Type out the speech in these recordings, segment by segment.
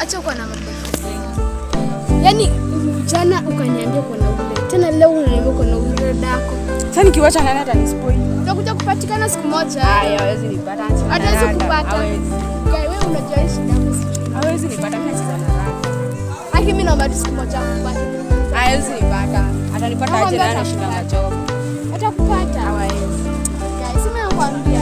Acha kuwa na maboyfriend wengi. Yaani jana ukaniambia uko na ule. Tena leo unaniambia uko na ule dako. Sasa nikiwacha nani atanispoil? Utakuja kupatikana siku moja. Haya, hawezi nipata. Anacheza na Hatuwezi rada. kupata. Hawezi. Guy, wewe unajua hii shida yako sijui. Hawezi nipata, mimi nacheza na rada. Haki mimi naomba tu siku moja akupate. Hawezi nipata. Atanipata aje Nakwambia na anashinda atakupata. machoka. Atakupata. Hawezi. Guy, si mimi nakwambia.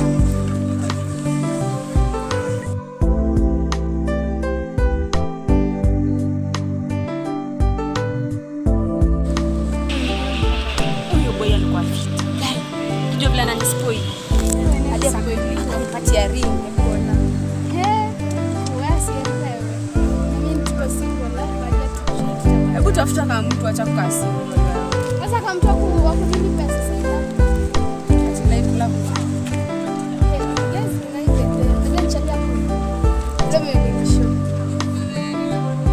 Huyo boy alikuwa fit. Guy, unajua vile ananispoil. Hadi akanipatia ring. He, wewe sielewe. Mimi tuko single life baada tu. Hebu tafuta kama mtu acha kukaa single. Sasa kama mtu wa kunilipa sasa hivi. Ati life love. Yes, naipenda. Nichalia hapo. Tell me show.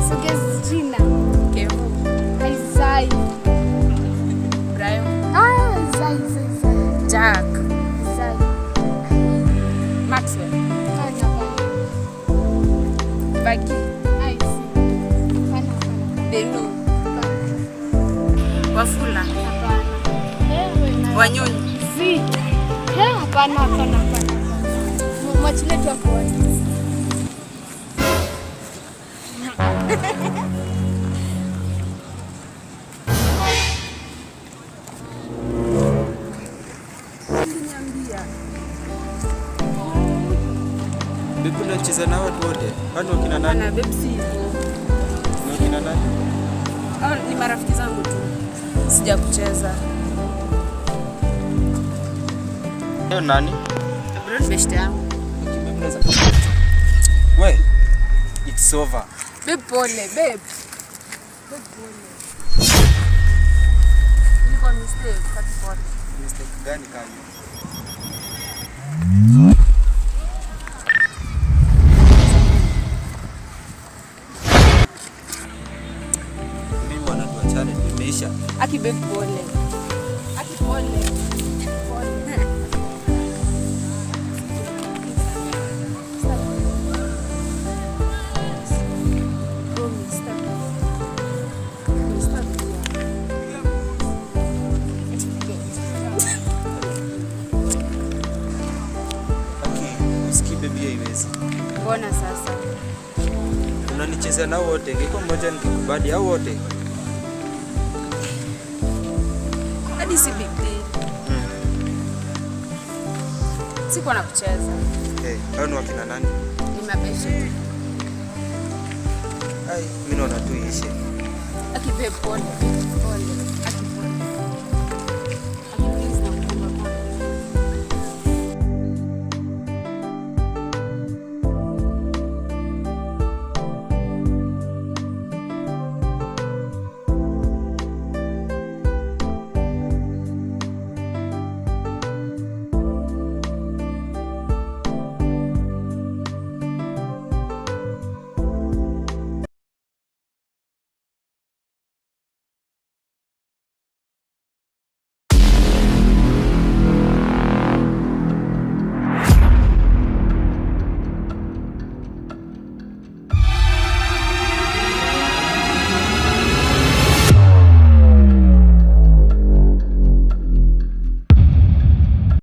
So guess jina. Kevu. Aizai. Brian. Ah, Zai, Zai, Zai. Jack. Zai. Maxwell. Hapana, hapana. Baki. Ai, si. Hapana, hapana. Denu. Hapana. Wafula. Hapana. Eh, wewe na- Wanyonyi. Zi. Eh, hapana, hapana, hapana. Mwachilie tu akuone. Uliniambia. Babe, unacheza na watu wote? Kwani wakina nani? Hapana, babe, si hivyo. Ni wakina nani? Hao ni marafiki zangu tu. Sija kucheza. Hiyo nani? Bro, ni beshte yangu. Okay, babe, We, it's over. Babe, pole, babe. Babe, pole. Ilikuwa mistake, kati pole. Mistake gani kama? Mimi bwana, tuachane, imeisha. Aki babe, pole. Aki pole. Pole. Promise, stop. Stop. Okay, usikii baby, haiwezi. Mbona sasa? Unanichezea nao wote, ingekuwa mmoja nikikubali au wote. Hadi si big deal. Sikuwa na kucheza. Eh, hao ni wakina nani? Ni mabeshte tu. Ai, mimi naona tu iishe. Aki babe, pole. Pole.